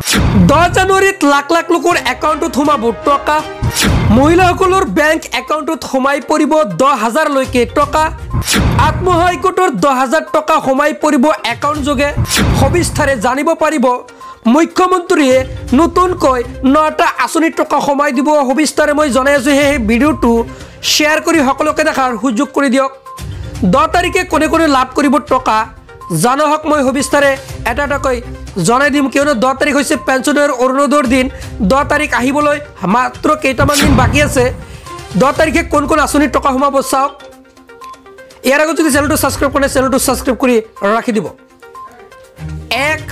10 জানুৱাৰীত লাখ লাখ লোকৰ একাউণ্টত সোমাব টকা। মহিলাসকলৰ বেংক একাউণ্টত সোমাই পৰিব 10,000লৈকে টকা। আত্মসহায়ক গোটৰ 10,000 টকা সোমাই পৰিব একাউণ্ট যোগে। সবিস্তাৰে জানিব পাৰিব মুখ্যমন্ত্ৰীয়ে নতুনকৈ 9টা আঁচনিৰ টকা সোমাই দিব। সবিস্তাৰে মই জনাই আছোঁ, সেই ভিডিঅ'টো শ্বেয়াৰ কৰি সকলোকে দেখাৰ সুযোগ কৰি দিয়ক। 10 তাৰিখে কোনে কোনে লাভ কৰিব টকা জানহক, মই সবিস্তাৰে এটা এটাকৈ জনাই দিম। কিয়নো 10 তাৰিখ হৈছে পেঞ্চনৰ অৰুণোদয়ৰ দিন। 10 তাৰিখ আহিবলৈ মাত্ৰ কেইটামান দিন বাকী আছে। 10 তাৰিখে কোন কোন আঁচনিৰ টকা সোমাব চাওক। ইয়াৰ আগত যদি চেনেলটো ছাবস্ক্ৰাইব কৰে, চেনেলটো ছাবস্ক্ৰাইব কৰি ৰাখি দিব। 1,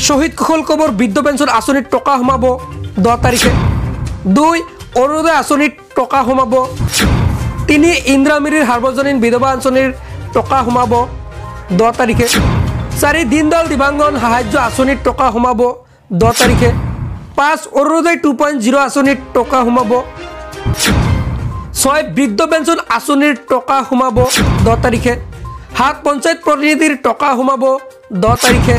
শ্বহীদ কুশল কোঁৱৰ বৃদ্ধ পেঞ্চন আঁচনিৰ টকা সোমাব 10 তাৰিখে। 2, অৰুণোদয় আঁচনিৰ টকা সোমাব। 3, ইন্দিৰা মিৰিৰ সাৰ্বজনীন বিধৱা আঁচনিৰ টকা সোমাব 10 তাৰিখে। 4, দীনদয়াল দিব্যাংগন সাহায্য আঁচনিৰ টকা সোমাব 10 তাৰিখে। 5, অৰুণোদয় 2.0 আঁচনিৰ টকা সোমাব। 6, বৃদ্ধ পেঞ্চন আঁচনিৰ টকা সোমাব 10 তাৰিখে। 7, পঞ্চায়ত প্ৰতিনিধিৰ টকা সোমাব 10 তাৰিখে।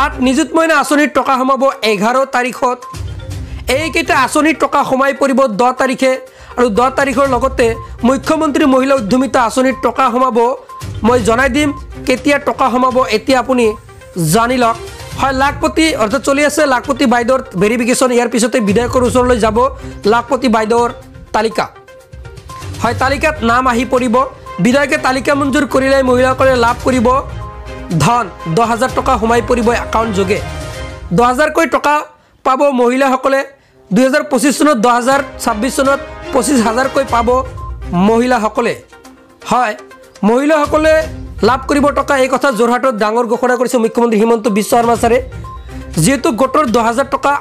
8, নিযুত মইনা আঁচনিৰ টকা সোমাব 11 তাৰিখত। এইকেইটা আঁচনিৰ টকা সোমাই পৰিব 10 তাৰিখে। আৰু 10 তাৰিখৰ লগতে মুখ্যমন্ত্ৰী মহিলা উদ্যমিতা আঁচনিৰ টকা সোমাব। মই জনাই দিম কেতিয়া টকা সোমাব, এতিয়া আপুনি জানি লওক। হয়, লাখপতি অৰ্থাৎ চলি আছে লাখপতি বাইদেউৰ ভেৰিফিকেশ্যন। ইয়াৰ পিছতে বিধায়কৰ ওচৰলৈ যাব লাখপতি বাইদেউৰ তালিকা। হয়, তালিকাত নাম আহি পৰিব। বিধায়কে তালিকা মঞ্জুৰ কৰিলে মহিলাসকলে লাভ কৰিব ধন। 10,000 টকা সোমাই পৰিব একাউণ্ট যোগে। 10,000কৈ টকা পাব মহিলাসকলে। 2025 চনত 10,000, 26 চনত 25,000কৈ পাব মহিলাসকলে। হয়, মহিলাসকলে লাভ কৰিব টকা। এই কথা যোৰহাটত ডাঙৰ ঘোষণা কৰিছে মুখ্যমন্ত্ৰী হিমন্ত বিশ্ব শৰ্মা ছাৰে। যিহেতু গোটৰ 10,000 টকা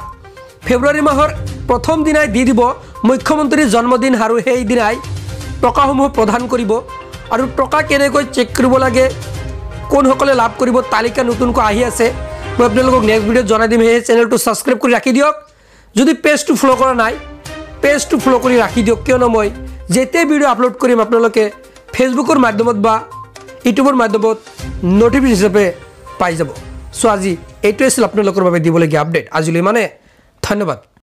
ফেব্ৰুৱাৰী মাহৰ প্ৰথম দিনাই দি দিব, মুখ্যমন্ত্ৰীৰ জন্মদিন আৰু সেইদিনাই টকাসমূহ প্ৰদান কৰিব। আৰু টকা কেনেকৈ চেক কৰিব লাগে, কোনসকলে লাভ কৰিব, তালিকা নতুনকৈ আহি আছে। মই আপোনালোকক নেক্সট ভিডিঅ'ত জনাই দিম। সেয়ে চেনেলটো ছাবস্ক্ৰাইব কৰি ৰাখি দিয়ক। যদি পেজটো ফ'ল' কৰা নাই, পেজটো ফ'ল' কৰি ৰাখি দিয়ক। কিয়নো মই যেতিয়াই ভিডিঅ' আপলোড কৰিম, আপোনালোকে ফেচবুকৰ মাধ্যমত বা ইউটিউবৰ মাধ্যমত ন'টিফিকেশ্যন হিচাপে পাই যাব। চ' আজি এইটোৱে আছিল আপোনালোকৰ বাবে দিবলগীয়া আপডেট। আজিলৈ মানে ধন্যবাদ।